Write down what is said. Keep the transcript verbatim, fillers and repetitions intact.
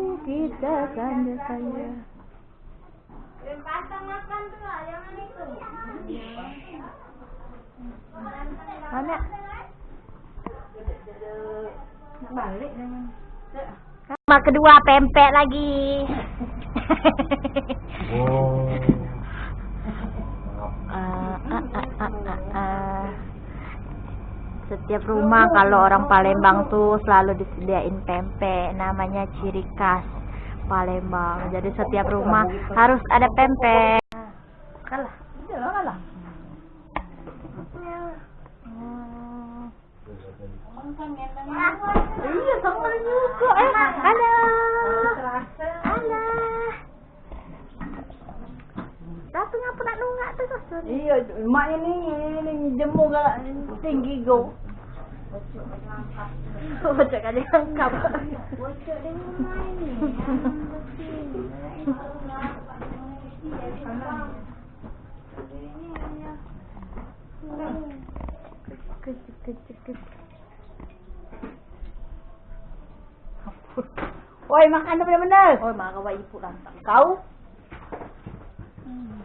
Kita sanja-sanja. Mana? Nak balik dengan. Rumah kedua pempek lagi. Oh. Eh, eh, eh, eh, eh, eh. Setiap rumah kalau orang Palembang tuh selalu disediain pempek, namanya ciri khas Palembang. Jadi setiap rumah harus ada pempek. Kalah. Iya, kalah. Iya, sama juga. Eh, alah. Alah. Tapi ngapa nak nungak tu, Sus? Iya, mak ini, ini jemur galak tinggi go. Bocok kali angkap. Bocok di rumah ini. Kecil, kecil, kecil. Woi, makan tu bener-bener. Oi, marah wak ibu lantak. Kau? Hmm.